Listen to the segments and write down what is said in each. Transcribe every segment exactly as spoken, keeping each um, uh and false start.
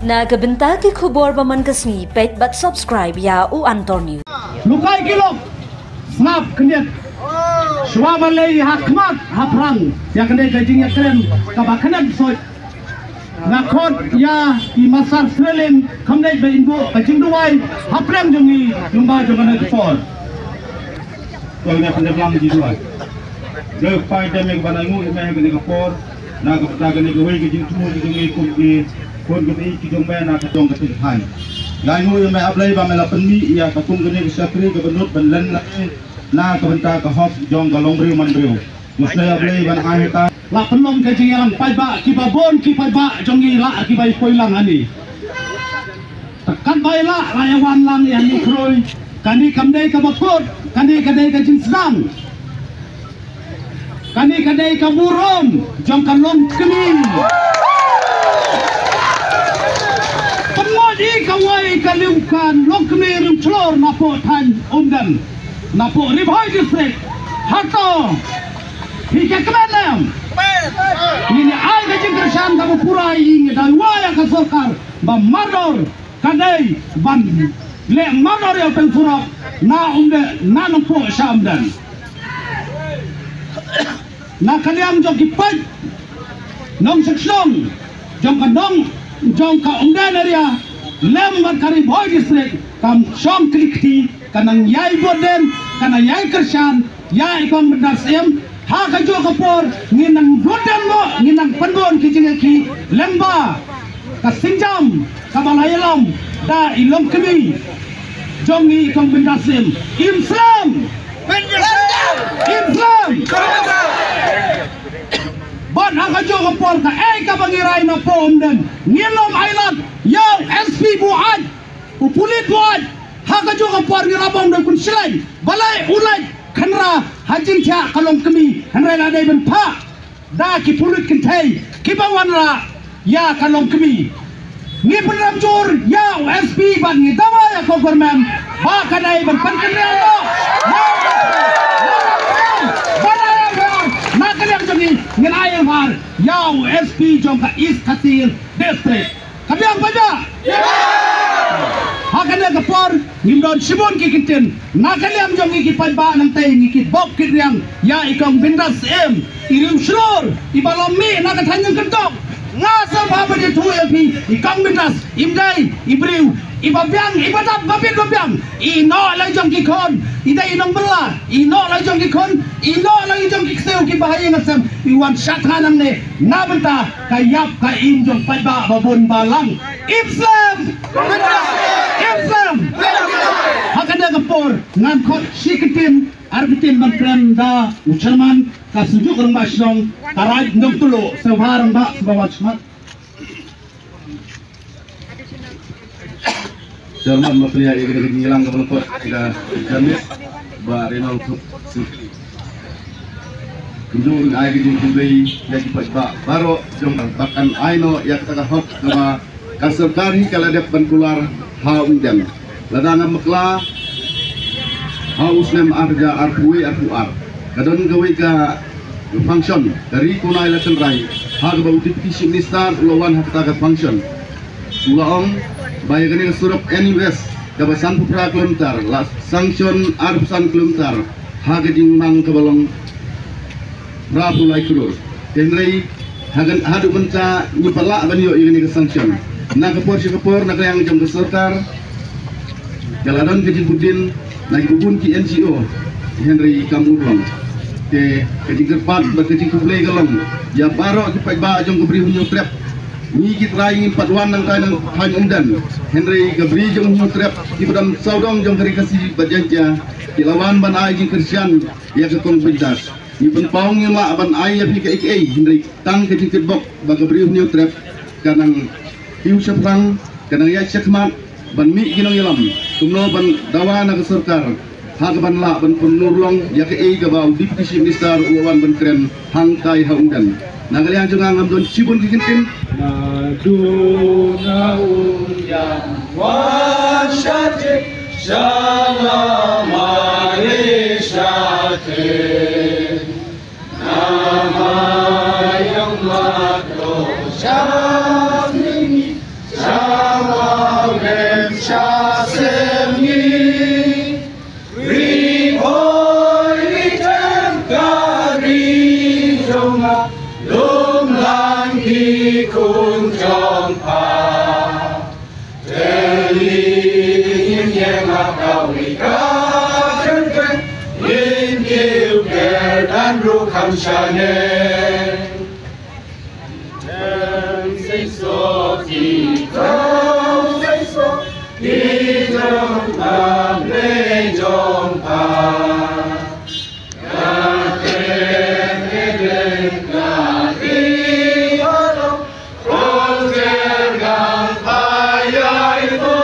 Na ka bynta ki khubor ba man ka sngi, peit bad subscribe ïa U Antor News. Lukai ki lok, sngap khyndiat. Shuwa ba lei ha khmat ha phrang ïa kane ka jingïakren kaba khyndiat soi. Nga khot ïa i Master Srelin kham dei ba in buh ka jingduwai ha pdeng jong ngi lyngba jong kane ka por. Ko ïa kane blang jingduwai. Dei pai dei me ka ban ai nguh ïa me ha kane ka por. Na ka bynta kane kawei ka jingthmu ka jong ngi kum ki khun ka jong me na ka jong ka thaiñ. Nga ai nguh ïa me A Blei ba me la pynmih ïa ka kum kane ka shakri kaba nud ban len lane na ka bynta ka hok jong ka longbriew manbriew. Nga sngew A Blei ban ai ha ka. La pynlong ka jingïalang paidbah kiba bun ki paidbah jong ngi la kiba ïa poi lang ani. Te katba ïa la la ïa wan lang ïa ni khroi. Kane kam dei kaba kut, kane ka dei ka jingsdang. Kane ka dei ka burom jong ka longkmie. Pynmih i kawei ka liang ka longkmie Riewshlur napoh thaiñ Umden, napoh Ri Bhoi District. Hato phi ka kmen em? Ngin ai ka jingkyrshan kaba pura ïa ngi da wai ïa ka sorkar ba mardor ka dei ban leh mardor ïa u pynsurok na Umden, na Nongpoh sha Umden. Na ka liang jong ki paid nongshong shnong jong ka nong jong ka Umden area lem bad ka Ri Bhoi District kam shong kli kti, ka nang ïai bud dien, ka nang ïai kyrshan ïa i kong Bynta Syiem. Ha kajuh ka por ngin nang bud dien mo, ngin nang pynbun ki jingïakhih lyngba ka sienjam kaba la ïalam da i longkmie jong ngi i kong Bynta Syiem. Im slem. Im slem. Bad ha kajuh ka por kaei kaba ngi rai napoh Umden, ngin ym ailad ïa u S P buaid, u pulit buaid. Ha kajuh ka por ngi la bam da u khunshlei, balei u leit khynra ha jingthiah ka longkmie, hynrei la dei ban phah da ki pulit kynthei kiba wanrah ïa ka longkmie. Ngi pynrem jur ïa u S P bad ngi dawa ïa ka government ba ka dei ban pynkynriah noh. Ba na ka liang jong ngi ngin ai ïa u S P jong ka East Khasi Hills District. Ka biang paidbah. Ha kane ka por ngim don shibun ki ktien. Na ka liang jong ngi ki paidbah nangtei ngi kitbok kitriang ïa i kong Bynta Syiem, i Riewshlur, iba la mih na ka thaiñ Nongkyndong. Nga sngewbha ban ïathuh ïa phi, i kong Bynta Syiem, im dei i briew iba biang, iba dap ba bit ba biang. I noh la jong ki khun, i dei i nongbylla, i noh la jong ki khun, i noh la jong ki ksiew kiba ha ïing ha sem, i wan sha thnga nangne na bynta ka ïap ka im jong paidbah ba bun balang. Im slem. Im slem. Ha kane ka por ngan khot shi ktien ar ktien ban kren da u chairman ka Synjuk Rangbah Shnong ka Raid Nongtuluh, sngewbha Rangbah, sngewbha wan shakhmat. Chairman ma pynïaid ïa ka jingïalang kaba lyngkot ka James Bah Reynold Cook Singkli. Kumjuh ngi ai ka jingkhublei ïa ki paidbah baroh jong ka ba kan ai noh ïa kata ka hok kaba ka sorkar hi ka la dep ban kular ha Umden. Lada ngam bakla ha u snem ar hajar arphew wei arphew ar ka don kawei ka function ka ri Kumnai la tynrai ha kaba u Deputy Chief Minister u la wan ha kata ka function. U la ong ba ïa kane ka surok N U S kaba sanphew phra kilometer la sanction arphew san kilometer ha ka jingmang kaba long phra phew lai klur. Hynrei haduh mynta ngim pat lah ban ïoh ïa kane ka sanction. Na ka por sha ka por na ka liang jong ka sorkar ka la don ka jingkhuslai na ki bun ki N G O, hynrei kam urlong. Te ka jingkyrpad bad ka jingkhublei ka long ïa baroh ki paidbah jong ka Bri Hynñiewtrep. Ngi ki trai ngim pat wan nangta na thaiñ Umden, hynrei ka Bri jong Hynñiewtrep, ki ba don sawdong jong ka Ri Khasi bad Jaiñtia ki la wan ban ai jingkyrshan ïa ka kong Bynta. Ngi pynpaw ngim lah ban ai ïa phi kaei kaei, hynrei tang ka jingkitbok ba ka Bri Hynñiewtrep ka nang kiew shaphrang, ka nang ïaid shakhmat ban mih ki nongïalam kumno ban dawa na ka sorkar ha kaban lah ban pynurlong ïa kaei kaba u Deputy Chief Minister u wan ban kren hangtai ha Umden. Na ka liang jong nga ngam don shibun ki ktien. Naduh na Umden wan shatei sha la mare shatei. Na ma ïong ma to sha Sha sem ngi, Ri Bhoi Ri Them ka ri jong nga, lum lang ki khun jong pha. Te li ngin ïeng ha kawei ka kyrteng, ngin kiew kyrdan ruh kham shane. Seisoh ki thaw seisoh ki jong ka mei jong pha. Ka kren kren ka ri halong, kong ter gam pha ïai to.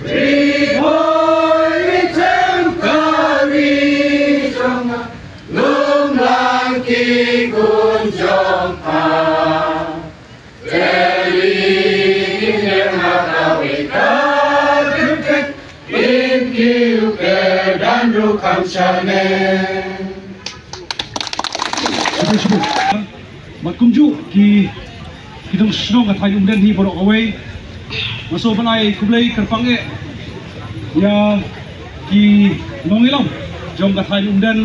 Ri Bhoi Ri Them ka ri jong nga, lum lang ki khun jong pha. Te li ngin ïeng ha kawei ka kyrteng, ngin kiew kyrdan ruh kham shane. Shukran, shukran. Bad kumjuh ki, ki nongshong ka thaiñ Umden hi baroh kawei. Nga sngewbha ban ai khublei kyrpang eh ïa ki nongïalam jong ka thaiñ Umden,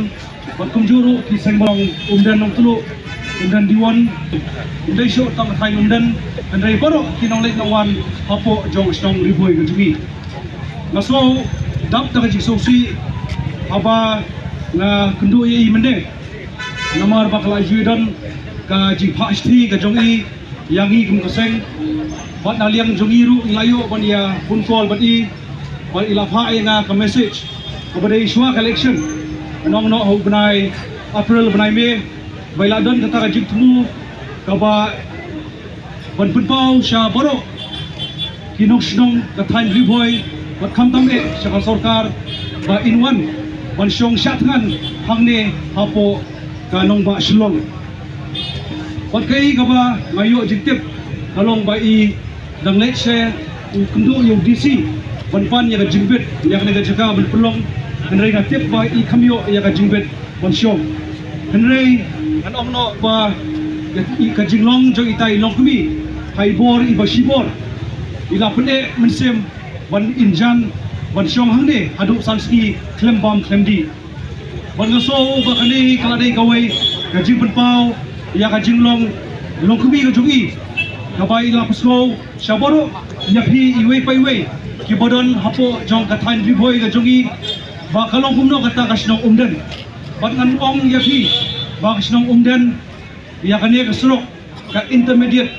bad kumjuh ruh ki seng bong Umden Nongtluh, Umden Diwon, Umden Shuh tang ka thaiñ Umden, hynrei baroh ki nongleit nongwan hapoh jong ka shnong Ri Bhoi ka jong ngi. Nga sngew dap da ka jingsngewsih haba nga kynduh ïa i mynne. Namar ba ka la ju don ka jingphah shithi ka jong i ïa ngi kum ka seng. Bad na liang jong i ruh i la ïoh ban ïa phone call bad i, bad i la phah ïa nga ka message kaba dei shuwa ka election, nong noh ha u bnai April, bnai May, ba i la don kata ka jingthmu kaba ban pynpaw sha baroh ki nongshnong ka thaiñ Ri Bhoi, bad khamtam eh sha ka sorkar ba in wan ban shong shah thngan hangne hapoh ka nongbah Shillong. Bad kaei kaba nga ïoh jingtip ka long ba i dang leit sha u kynduh ïa u D C ban pan ïa ka jingbit ïa kane ka jaka ban pynlong, hynrei nga tip ba i kham ïoh ïa ka jingbit ban shong. Hynrei ngan ong noh ba ka, ka jinglong jong itai i longkmie ha i bor iba shibor i la pyneh mynsiem ban injan ban shong hangne haduh san sngi khlem bam khlem dih. Bad nga sngew ba kane ka la dei kawei ka jingpynpaw ïa ka jinglong longkmie ka jong i, kaba i la pynsngew sha baroh ïa phi iwei pa iwei kiba don hapoh jong ka thaiñ Ri Bhoi ka jong i ba ka long kumno kata ka shnong Umden. Bad ngan ong ïa phi ba ka shnong Umden, ïa kane ka surok, ka intermediate,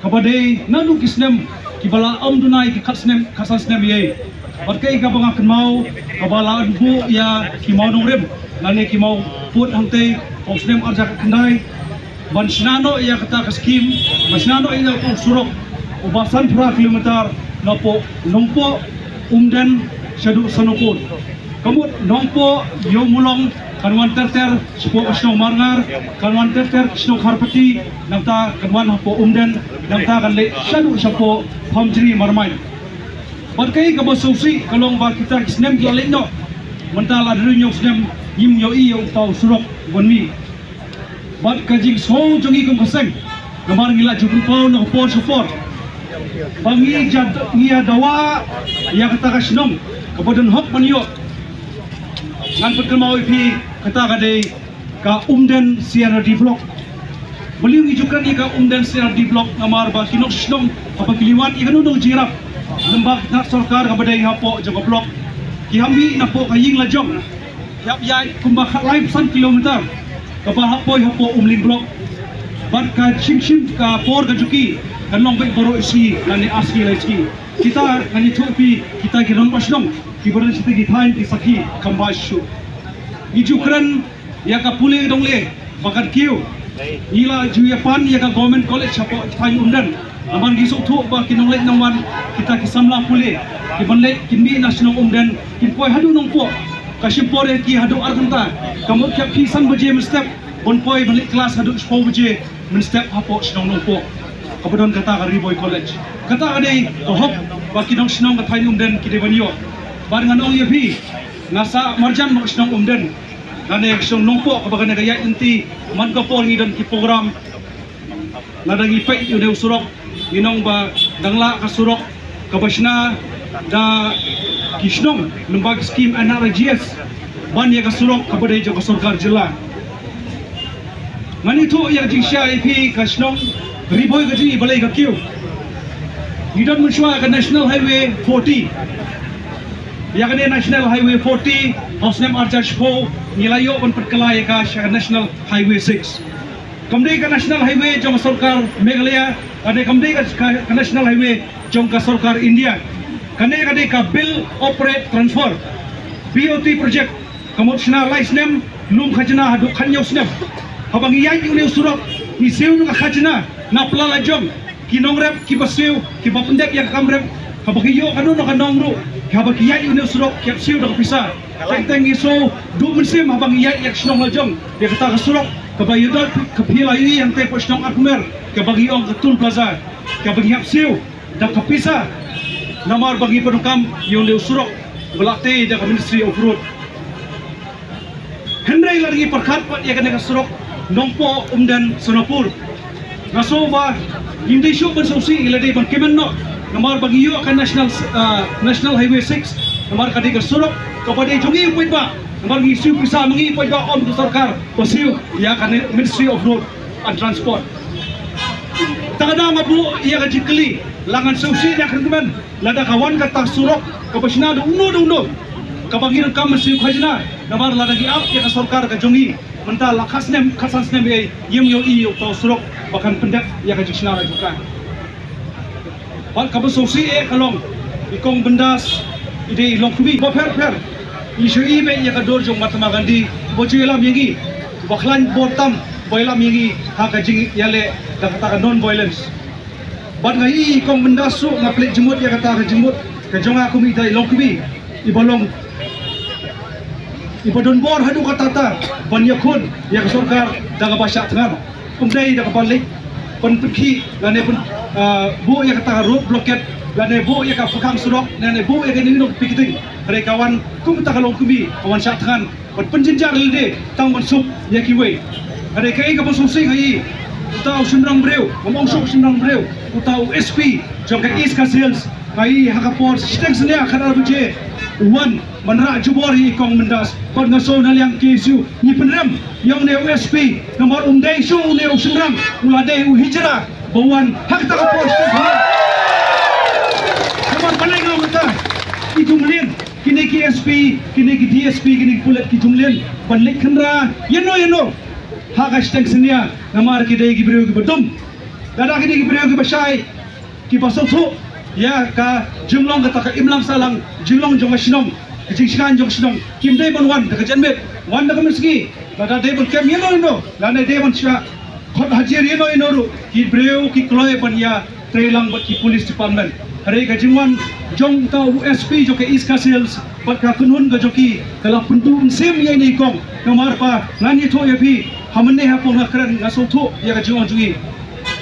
kaba dei naduh ki snem kiba la ym duna ïa ki khat snem, khatsan snem ïa i. Bad kaei kaba nga kynmaw kaba la buh ïa ki mawnongrim lane ki mawpud hangtei ha u snem arhajar khatkhyndai, ban shna noh ïa kata ka skim, ban shna noh ïa u surok uba san phra kilometer napoh Nongpoh, Umden shaduh Sanopur. Ka mut Nongpoh, Ïewmawlong, kan wan ter ter shapoh ka shnong Marngar, kan wan ter ter shnong Kharpati, nangta kan wan hapoh Umden, nangta kan leit shaduh shapoh Pamjri Marmain. Bad kaei kaba sngewsih ka long ba kita ki snem ki la leit noh, mynta la dei hynñiew snem ngim ïohi ïa uta u surok ban mih. Bad ka jingsngew jong ngi kum ka seng, namar ngi la ju pynpaw na ka por sha ka por ba ngi ïa, ngi ïa dawa ïa kata ka shnong kaba don hok ban ïoh. Ngan pynkynmaw ïa phi, kata ka dei ka Umden C R D block. Balei ngi ju kren ïa ka Umden C R D block? Namar ba ki nongshong haba ki leit wan ïa kano kano ka jingïarap lyngba ka sorkar kaba dei hapoh jong ka block, ki hap mih napoh ka ïing lajong, ki hap ïaid kumba khatlai phew san kilometer kaba hap poi hapoh Umling block. Bad ka shim shim ka por ka jong ki kan long beit baroh shi lane ar sngi lai sngi. Kita ngan ïathuh ïa phi, kita ki rangbah shnong kiba don shatei ki thaiñ ki sakhi kham bha shuh. Ngi ju kren ïa ka pule dongle ba kan kiew. Ngi la ju ïa pan ïa ka Government College hapoh thaiñ Umden. Namar ngi sngewthuh ba ki nongleit nongwan, kita ki samla pule kiban leit kin mih na shnong Umden kin poi haduh Nongpoh, ka shim por ïa ki haduh ar kynta. Ka mut ki hap phi san baje mynstep ban poi ban leit klas haduh shiphew baje mynstep hapoh shnong Nongpoh kaba don kata ka Ri Bhoi College. Kata ka dei ka hok ba ki nongshnong ka thaiñ Umden ki dei ban ïoh. Bad ngan ong ïa phi, nga sah marjan bad ka shnong Umden lane ka shnong Nongpoh kaba kane ka ïaid lynti man ka por ngi don ki program. Lada ngi peit ïa une u surok, Ngi ong ba dang lah ka surok kaba shna da ki shnong lyngba ki skim N R L G S ban ïa ka surok kaba dei jong ka sorkar jylla. Ngan ïathuh ïa ka jingshisha ïa phi ka shnong Ri Bhoi ka jong i balei ka kiew. Ngi don mynshuwa ka National Highway forty. Ïa kane National Highway forty ha u snem arhajar shiphew ngi la ïoh ban pynkylla ïa ka sha ka National Highway six. Kam dei ka National Highway jong ka sorkar Meghalaya, kane kam dei ka, ka, ka National Highway jong ka sorkar India. Kane ka dei ka Bill Operate Transfer, B O T project. Ka mut shna lai snem, lum khajna haduh khathynñiew snem. Haba ngi ïaid ïa une u surok, ngi siew na ka khajna na pla la jong ki nongrep kiba siew, kiba pyndep ïa ka kam rep, haba ki ïoh kano kano ka nong ruh, haba ki ïaid ïa une u surok ki hap siew da ka pisa. Teng teng ngi sngewduh mynsiem haba ngi ïaid ïa ka shnong la jong ïa kata ka surok kaba ïadei ka phi la ïohi hangtei hapoh shnong Arpumer, kaba ngi ong ka Toll Plaza, kaba ngi hap siew da ka pisa namar ba ngi pyndonkam ïa une u surok ba la tei da ka Ministry of Road. Hynrei lada ngi pyrkhat pat ïa kane ka surok Nongpoh Umden Sonapur, nga sngew ba ngim dei shuh ban sngewsih, ngi la dei ban kmen noh namar ba ngi ïoh ka National, ah, National Highway six, namar ka dei ka surok kaba dei jong ngi paidbah, namar ngi siew pisa ma ngi paidbah, ym ka sorkar ba siew ïa ka Ministry of Road and Transport. Tang da nga buh ïa ka jingkylli, la ngan sngewsih ïa ka kmen, lada ka wan kata surok kaba shna da uno da uno, kaba ngi donkam ban siew khajna, namar lada ngi ap ïa ka sorkar ka jong ngi mynta la khatsnem, khatsan snem ei, ngim ïohi ïa uta u surok ba kan pyndep ïa ka jingshna la jong ka. Bad kaba sngewsih eh ka long, i Kong Bindas i dei i longkmie ba pher pher, i shu ïohi beit ïa ka dur jong Mahatma Gandhi ba ju ïalam ïa ngi, ba khlaiñ bor tam ba ïalam ïa ngi ha ka jingïaleh da kata ka non violence. Bad nga ïohi i Kong Bindas ruh, nga pynleit jingmut ïa kata ka jingmut ka jong nga kum ita i longkmie iba long, iba don bor haduh katta katta ban ïakhun ïa ka sorkar da kaba shah thngan. Ym dei da kaba leit ban pynkhih lane ban, ah, buh ïa kata ka road blockade lane buh ïa ka pyrkhang surok lane buh ïa kane ka picketing. Hynrei ka wan kum kata ka longkmie ka wan shah thngan ban pynjynjar lade tang ban suk ïa kiwei. Hynrei kaei kaba sngewsih nga ïohi, uta u shynrang briew, ngam ong shuh u shynrang briew, uta u S P jong ka East Khasi Hills, nga ïohi ha ka por shiteng synñia khatar baje u wan ban rah jubor ïa i Kong Bindas. Bad nga sngew na liang K S U ngi pynrem ïa une u S P namar um dei shuh une u shynrang, u la dei u hijra ba wan ha kata ka por shiteng synñia. Namar balei nga ong kata, ki jungleit, kine ki S P, kine ki D S P, kine ki pulit ki jungleit ban leit khynra ïano ïano ha ka shiteng synñia namar ki dei ki briew kiba dum. Lada kine ki briew kiba shai, kiba sngewthuh ïa ka jinglong kata ka imlang sahlang, jinglong jong ka shnong, ka jingshngaiñ jong ka shnong, kim dei ban wan da ka janmiet, wan da ka mynsngi. Lada dei ban kem ïano ïano, lada dei ban shah khot hajir ïano ïano ruh, ki briew ki kloi ban ïa trei lang bad ki police department. Hynrei ka jingwan jong uta u S P jong ka East Khasi Hills bad ka kynhun ka jong ki ka la pynduh mynsiem ïa ine i kong. Namar ba ngan ïathuh ïa phi, ha mynne ha por nga kren nga sngewthuh ïa ka jingong jong i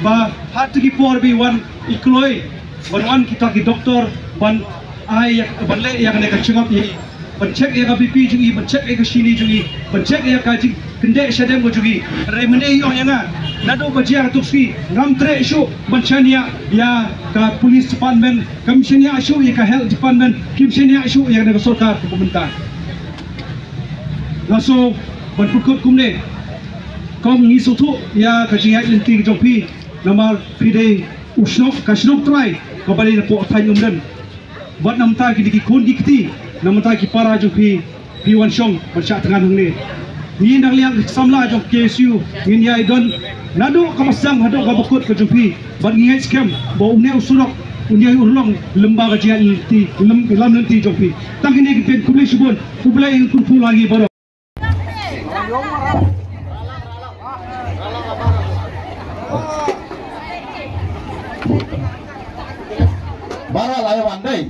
ba ha kito ki por ba i wan i kloi ban wan kita ki doktor ban ai ïa, ban leh ïa kane ka check up ïa i, ban check ïa ka B P jong i, ban check ïa ka shini jong i, ban check ïa ka jingkyndeh shadem ka jong i. Hynrei mynne i ong ïa nga, naduh ba jia ka dustur ngam treh shuh ban shaniah ïa ka police department, kam shaniah shuh ïa ka health department, kim shaniah shuh ïa kane ka sorkar kaba mynta. Nga sngew ban pynkut kumne, kong, ngi sngewthuh ïa ka jingïaid lynti ka jong phi namar phi dei u shnong, ka shnong trai kaba dei napoh thaiñ Umden. Bad namar kine ki khun ki kti, namar ki para jong phi, phi wan shong ban shah thngan hangne. Ngi na liang ki samla jong K S U ngin ïai don naduh kaba sdang haduh kaba kut ka jong phi. Bad ngi ngeit skhem ba une u surok un ïai urlong lyngba ka jingïaid lynti, lem, lam lynti jong phi. Tang kine ki ktien, khublei shibun, U Blei un kyrkhu ïa ngi baroh. Baroh la ïa wan dei.